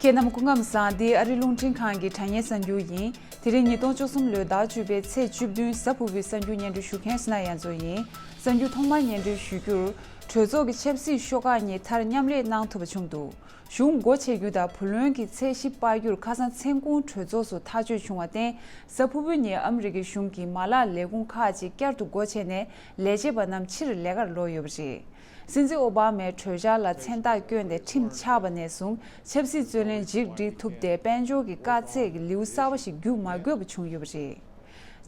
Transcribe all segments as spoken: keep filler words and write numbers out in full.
ཁྱེད་རྣམས་སྐུ་ཁམས་བཟང་། འདི་ཨ་རི་རླུང་འཕྲིན་ཁང་གི་དྲ་བརྙན་གསར་འགྱུར་ཡིན། དེ་རིང་ཉིས་སྟོང་བཅུ་གསུམ་ལོའི་ཟླ་བཅུ་པའི་ཚེས་བཅུ་བདུན་གཟའ་ཕུར་བུའི་གསར་འགྱུར་སྙན་སྒྲོན་ཞུ་མཁན་སི་ན་ཡ་མཚོ་ཡིན། གསར་འགྱུར་ཐོག་མར་སྙན་སྒྲོན་ཞུ་རྒྱུར། གྲོས་ཚོགས་ཀྱི་ཆབ་སྲིད་ཤོག་ཁག་གཉིས་མཐར་མཉམ་ལས་གནང་ཐུབ་པ་བྱུང་འདུག་གཞུང་སྒོ་ཕྱེ་རྒྱུ་དང་བུ་ལོན་གྱི་ཚད་གཞི་སྤར་རྒྱུར་ཁ་སང་མཚན་གུང་གྲོས་ཚོགས་སུ་ཐག་གཅོད་བྱུང་བར་བརྟེན། གཟའ་ཕུར་བུ་ཉིན་ཨ་མི་རི་ཀའི་གཞུང་གི་མ་ལག་ལས་ཁུངས་ཁག་ཅིག་བསྐྱར་དུ་སྒོ་ཕྱེ་ནས་ལས་བྱེད་པ་རྣམས་ཕྱིར་ལས་ཀར་ལོག་ཡོད་པ་རེད། སྲིད་འཛིན་ཨོ་བྷ་མས་གྲོས་འཆར་ལ་མཚན་རྟགས་བསྐྱོན་ཏེ་ཁྲིམས་ཆགས་པ་ནས་བཟུང་ཆབ་སྲིད་རྩོད་ལེན་མཇུག་སྒྲིལ་ཐུབ་སྟེ། དཔལ་འབྱོར་གྱི་དཀའ་ཚེགས་ཀྱི་ལེའུ་གསར་པ་ཞིག་བརྒྱུད་མ་དགོས་པ་བྱུང་ཡོད་པ་རེད།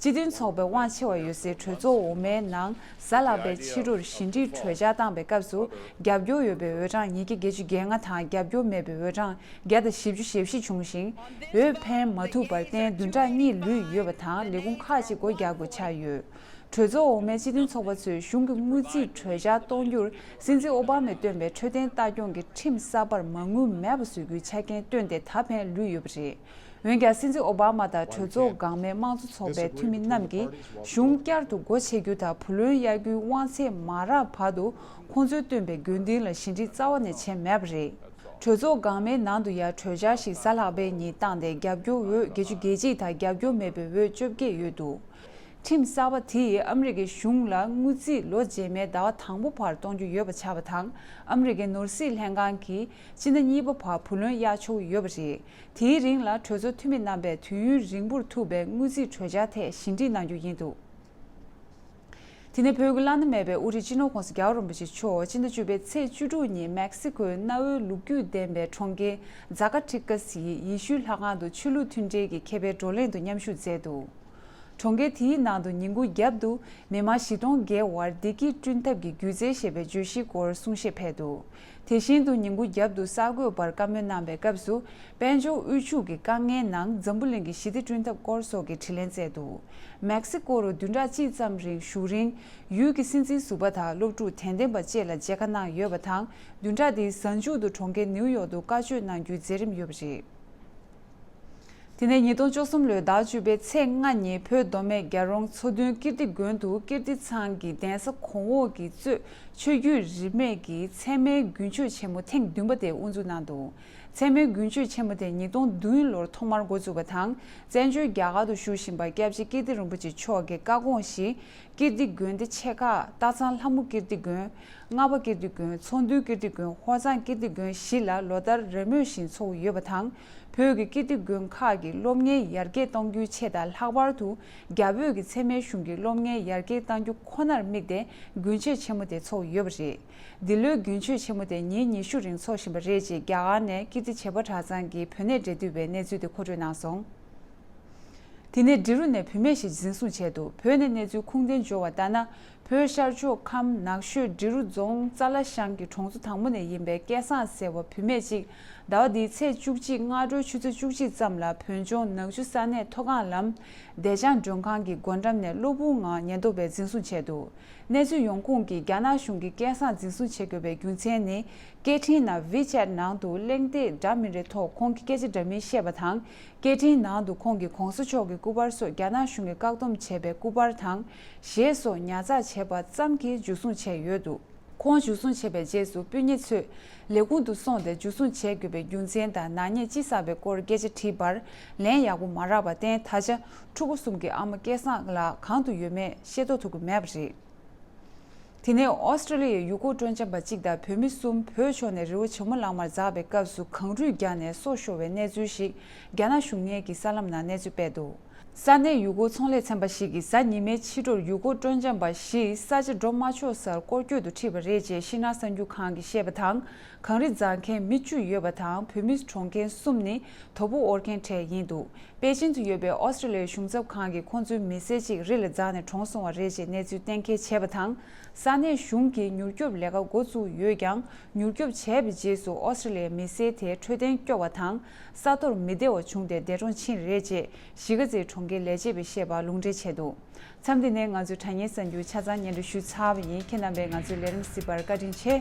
སྤྱི་མཐུན་ཚོགས་པའི་དབང་ཆེ་བ་ཡོད་སའི་གྲོས་ཚོགས་འོག་མའི་ནང་གཟའ་ལྷག་པའི་ཕྱི་དྲོར་ཞི་འགྲིག་གྲོས་འཆར་བཏང་པའི་སྐབས་སུ། རྒྱབ་སྐྱོར་ཡོད་པའི་འོས་གྲངས་ཉིས་བརྒྱ་བརྒྱད་ཅུ་གྱ་ལྔ་དང་། རྒྱབ་སྐྱོར་མེད་པའི་འོས་གྲངས་བརྒྱ་དང་བཞི་བཅུ་ཞེ་བཞི་བྱུང་ཞིང་། འོས་འཕེན་མ་ཐུབ་པར་བརྟེན་བདུན་ཕྲག་གཉིས་ལུས་ཡོད་པ་དང་། ལས་ཁུངས་ཁག་ཅིག་སྒོ་རྒྱག་དགོས་ཆགས་ཡོད། གྲོས་ཚོགས་འོག་མའི་སྤྱི་མཐུན་ཚོགས་པ་ཚོས་གཞུང་གི་དངུལ་རྩིས་གྲོས་འཆར་གཏོང་རྒྱུར། སྲིད་འཛིན་ཨོ་བྷ་མས་བཏོན་པའི་འཕྲོད་བསྟེན་ལྟ་སྐྱོང་གི་ཁྲིམས་གསར་པར་མ་དངུལ་མེད་པ་བཟོ་རྒྱུའི་ཆ་རྐྱེན་བཏོན་ཏེ་ད་ཕན་ལུས་ཡོད་པ་རེད། འོན་ཀྱང་སྲིད་འཛིན་ཨོ་བྷ་མ་དང་གྲོས་ཚོགས་འགག་མེད་དམངས་གཙོ་ཚོགས་པའི་འཐུས་མི་རྣམས་ཀྱིས་གཞུང་བསྐྱར་དུ་སྒོ་ཕྱེ་རྒྱུ་དང་བུ་ལོན་གཡར་རྒྱུའི་དབང་ཚད་མ་རག་བར་དུ་ཁོང་ཚོས་བཏོན་པའི་དགོས་འདུན་ལ་ཞི་འགྲིག་རྩ་བ་ནས་བྱས་མེད་པ་རེད། གྲོས་ཚོགས་འགག་མའི་ནང་དུ་ཡང་གྲོས་འཆར་ཞིག་གཟའ་ལྷག་པའི་ཉིན་བཏང་སྟེ། རྒྱབ་སྐྱོར་འོས་བརྒྱད་ཅུ་གྱ་གཅིག་དང་རྒྱབ་སྐྱོར་མེད་པའི་འོས་བཅོ་བརྒྱད་ཡོད་འདུག་ཁྲིམས་གསར་པ་དེས་ཨ་མི་རི་ཀའི་གཞུང་ལ་དངུལ་རྩིས་ལོ་རྗེས་མའི་ཟླ་བ་དང་པོ་བར་གཏོང་རྒྱུ་ཡོད་པ་ཆགས་པ་དང་། ཨ་མི་རི་ཀའི་ནོར་སྲིད་ལྷན་ཁང་གིས་སྤྱི་ཟླ་གཉིས་པ་བར་བུ་ལོན་གཡར་ཆོག་གི་ཡོད་པ་རེད། དེའི་རིང་ལ་གྲོས་ཚོགས་འཐུས་མི་རྣམ་པས་དུས་ཡུན་རིང་པོར་ཐུག་པའི་དངུལ་རྩིས་གྲོས་འཆར་ཐད་ཞི་འགྲིག་གནང་རྒྱུ་ཡིན་འདུག་དེ་ནས་བོད་ཀྱི་བླ་ན་མེད་པའི་དབུ་ཁྲིད་སྤྱི་ནོར་༸གོང་ས་༸རྒྱལ་བ་རིན་པོ་ཆེ་མཆོག་ཕྱི་ཟླ་བཅུ་པའི་ཚེས་བཅུ་དྲུག་ཉིན་མེག་སི་ཀོའི་གནའ་བོའི་ལོ་རྒྱུས་ལྡན་པའི་གྲོང་ཁྱེར་ཛ་ཀ་ཊི་ཀ་སི་ཡེ་ཤུའི་ལྷ་ཁང་དུ་ཆོས་ལུགས་མཐུན་འབྲེལ་གྱི་ཁེ་ཕན་བགྲོ་གླེང་དུ་མཉམ་ཞུགས་མཛད་འདུག་གྲོང་ཁྱེར་དེའི་ནང་དུ་ཉིན་གུང་རྒྱབ་ཏུ་མི་མང་བཞི་སྟོང་བརྒལ་བར་བདེ་སྐྱིད་བསྐྲུན་ཐབས་ཀྱི་སྒྱུ་རྩལ་ཞེས་པའི་བརྗོད་གཞིའི་སྐོར་གསུང་བཤད་ཕེབས་འདུག་དེ་བཞིན་དུ་ཉིན་གུང་རྒྱབ་ཏུ་གསར་འགོད་པར་བཀའ་མོལ་གནང་བའི་སྐབས་སུ། དཔལ་འབྱོར་དབུལ་ཕྱུག་གི་དཀའ་ངལ་ནང་འཛམ་བུ་གླིང་གི་ཞི་བདེ་བསྐྲུན་ཐབས་སྐོར་སོགས་ཀྱི་དྲིས་ལན་བསྩལ་འདུག་མེག་སི་ཀོ་རུ་བདུན་ཕྲག་གཅིག་ཙམ་རིང་བཞུགས་རིང་། ཡུལ་གྱི་སྲིད་འཛིན་ཟུར་པ་དང་སློབ་ཕྲུག་དད་ལྡན་པ་བཅས་ལ་མཇལ་ཁ་གནང་ཡོད་པ་དང་། བདུན་ཕྲག་འདིའི་གཟའ་མཇུག་ཏུ་གྲོང་ཁྱེར་ནིའུ་ཡོག་ཏུ་བཀའ་ཆོས་གནང་རྒྱུའི་མཛད་རིམ་ཡོད་པ་རེད། དེ་ནས་ཉིས་སྟོང་བཅུ་གསུམ་ལོའི་ཟླ་བཅུ་པའི་ཚེས་ལྔ་ཉིན་བོད་མདོ་སྨད་རྒྱལ་རོང་མཚོ་བདུན་ཀིརྟི་དགོན་དུ་ཀིརྟི་ཚང་གི་གདན་ས་གོང་འོག་གིས་གཙོས་ཆོས་བརྒྱུད་རིས་མེད་ཀྱི་ཚད་མའི་དགུན་ཆོས་ཆེན་མོ་ཐེངས་བདུན་པ་དེ་དབུ་འཛུགས་གནང་འདུག་ཚད་མའི་དགུན་ཆོས་ཆེན་མོ་དེ་ཉིས་སྟོང་བདུན་ལོར་ཐོག་མར་འགོ་བཙུགས་པ་དང་། བཙན་བྱོལ་རྒྱ་གར་དུ་བཞུགས་བཞིན་པ་སྐྱབས་རྗེ་ཀིརྟི་རིན་པོ་ཆེ་མཆོག་གི་བཀའ་དགོངས་བཞིན། ཀིརྟི་དགོན་སྡེ་ཆེ་ཁག་སྟག་ཚང་ལྷ་མོ་ཀིརྟི་དགོན། རྔ་པ་ཀིརྟི་དགོན། མཚོ་མདུན་ཀིརྟི་དགོན། ཧོར་གཙང་ཀིརྟི་དགོན་བཞི་ལ་ལོ་ལྟར་རེས་མོས་བཞིན་འཚོགས་ཡོད་པ་དང་། བོད་ཀྱི་ཀིརྟི་དགོན་ཁག་གི་སློབ་གཉེར་ཡར་རྒྱས་གཏོང་རྒྱུའི་ཆེད་དང་། ལྷག་པར་དུ་རྒྱ་བོད་ཀྱི་ཚད་མའི་གཞུང་གི་སློབ་གཉེར་ཡར་རྒྱས་གཏང་རྒྱུ་ཁོ་ནར་དམིགས་ཏེ་དགུན་ཆོས་ཆེན་མོ་དེ་འཚོགས་ཡོད་པ་རེད། འདི་ལོའི་དགུན་ཆོས་ཆེན་མོ་དེ་ཉིན་ཉི་ཤུ་རིང་འཚོགས་བཞིན་པ་རེད་ཅེས་རྒྱ་གར་ནས་ཀིརྟི་བྱེས་པ་གྲྭ་ཚང་གི་བོད་གནས་འབྲེལ་མཐུད་པས་གནས་ཚུལ་དེ་མཁོ་སྤྲོད་གནང་སོང་། དེ་ནས་འབྲི་རུ་ནས་བུད་མེད་ཞིག་འཛིན་བཟུང་བྱས་འདུག་བོད་ནས་གནས་ཚུལ་ཁུངས་ལྡན་འབྱོར་བ་ལྟར་ན། བོད་ཤར་ཕྱོགས་ཁམས་ནགས་ཤོད་འབྲི་རུ་རྫོང་རྩ་ལ་ཤང་གི་གྲོང་ཚོ་དང་པོ་ནས་ཡིན་པའི་སྐལ་བཟང་ཟེར་བ་བུད་མེད་ཅིག་ཟླ་བ་འདིའི་ཚེས་བཅུ་གཅིག་སྔ་དྲོའི་ཆུ་ཚོད་བཅུ་གཅིག་ཙམ་ལ་བོད་ལྗོངས་ནག་ཆུ་ས་གནས་མཐོ་སྒང་ལམ་བདེ་ལྕང་མགྲོན་ཁང་གི་སྒོ་འགྲམ་ནས་གློ་བུར་ངང་ཉེན་རྟོག་པས་འཛིན་བཟུང་བྱས་འདུག་གནས་ཚུལ་ཡོང་ཁུངས་ཀྱིས་རྒྱ་ནག་གཞུང་གིས་སྐལ་བཟང་འཛིན་བཟུང་བྱེད་དགོས་པའི་རྒྱུ་མཚན་ནི། སྐད་འཕྲིན་ནང་ཝི་ཆེ་ཊི་ནང་དུ་གླེང་སྟེགས་འདྲ་མི་འདྲའི་ཐོག་ཁོང་གིས་སྐད་ཆ་འདྲ་མིན་བཤད་པ་དང་། སྐད་འཕྲིན་ནང་དུ་ཁོང་གིས་༸གོང་ས་མཆོག་གི་སྐུ་པར་སོགས་རྒྱ་ནག་གཞུང་གིས་བཀག་སྡོམ་བྱས་པའི་སྐུ་པར་དང་གཞས་སོགས་ཉར་ཚགས་བྱས་པ་ཙམ་གྱིས་འཇུ་བཟུང་བྱས་ཡོད་འདུག་ཁོང་འཇུ་བཟུང་བྱས་པའི་རྗེས་སུ་སྤུན་ཉེ་ཚོས་ལས་ཁུངས་དུ་སོང་སྟེ་འཇུ་བཟུང་བྱེད་དགོས་པའི་རྒྱུ་མཚན་དང་ནག་ཉེས་ཅི་བསགས་པའི་སྐོར་སྐད་ཆ་དྲིས་པར་ལན་ཡག་པོ་མ་རག་པར་བརྟེན། ད་ཆ་ཕྲུ་གུ་གསུམ་གྱི་ཨ་མ་སྐལ་བཟང་ལགས་གང་དུ་ཡོད་མེད་ཤེས་རྟོགས་ཐུབ་ཀྱི་མེད་པ་རེད། དེ་ནས་ཨོ་སི་ཀྲི་ལི་ཡའི་ཡུལ་སྐོར་སྤྲོ་འཆམ་པ་གཅིག་དང་བོད་མི་གསུམ་བོད་ཕྱོགས་ནས་རི་བོ་ཇོ་མོ་གླང་མར་འཛེགས་པའི་སྐབས་སུ་གངས་རུད་བརྒྱབ་ནས་སྲོག་ཤོར་བའི་གནས་ཚུལ་ཞིག་རྒྱ་ནག་གཞུང་གཉེར་གྱི་གསར་ལམ་ནང་གནས་ཚུལ་སྤེལ་འདུག་ས་གནས་ཡུལ་སྐོར་ཚོང་ལས་ཚན་པ་ཞིག་གིས་གཟའ་ཉི་མའི་ཕྱི་དྲོར་ཡུལ་སྐོར་སྤྲོ་འཆམ་པ་བཞི་ས་ཆ་འགྲོ་མ་ཆོག་སར་སྐོར་སྐྱོད་དུ་ཁྲིད་པ་རེད་ཅེས་ཤིན་ཧྭ་གསར་འགྱུར་ཁང་གིས་བཤད་པ་དང་། གངས་རི་འཛེག་མཁན་མི་བཅུ་ཡོད་པ་དང་བོད་མི་གྲོངས་མཁན་གསུམ་ནི་དོ་པོ་དབོར་མཁན་གྲས་ཡིན་འདུག་པེ་ཅིན་དུ་ཡོད་པའི་ཨོ་སི་ཀྲི་ལི་ཡའི་གཞུང་ཚབ་ཁང་གིས་ཁོང་ཚོའི་མི་སེར་གཅིག་རི་ལ་འཛེགས་ནས་གྲོངས་སོང་བ་རེད་ཅེས་གནས་ཚུལ་གཏན་འཁེལ་བྱས་པ་དང་། ས་གནས་གཞུང་གིས་མྱུར་སྐྱོབ་ལས་ཀ་འགོ་བཙུགས་ཡོད་ཀྱང་། མྱུར་སྐྱོབ་བྱས་པའི་རྗེས་སུ་ཨོ་སི་ཀྲི་ལི་ཡའི་མི་སེར་དེ་འཕྲོད་བསྟེན་སྐྱོབ་པ་དང་ས་མཐོར་མི་བདེ་བ་བྱུང་སྟེ་འདས་གྲོངས་ཕྱིན་རེད་ཅེས་གཞིས་ཀ་རྩེའི་གྲོང་ཁྱེར་ལས་བྱེད་པས་བཤད་པ་ལུང་འདྲེན་བྱས་འདུག་མཚམས་འདི་ནས་ང་ཚོའི་དྲ་བརྙན་གསར་འགྱུར་ཆ་ཚང་སྙན་སྒྲོན་ཞུས་ཚར་བ་ཡིན། ཁྱེད་རྣམ་པས་ང་ཚོའི་ལས་རིམ་གཟིགས་པར་བཀའ་དྲིན་ཆེ།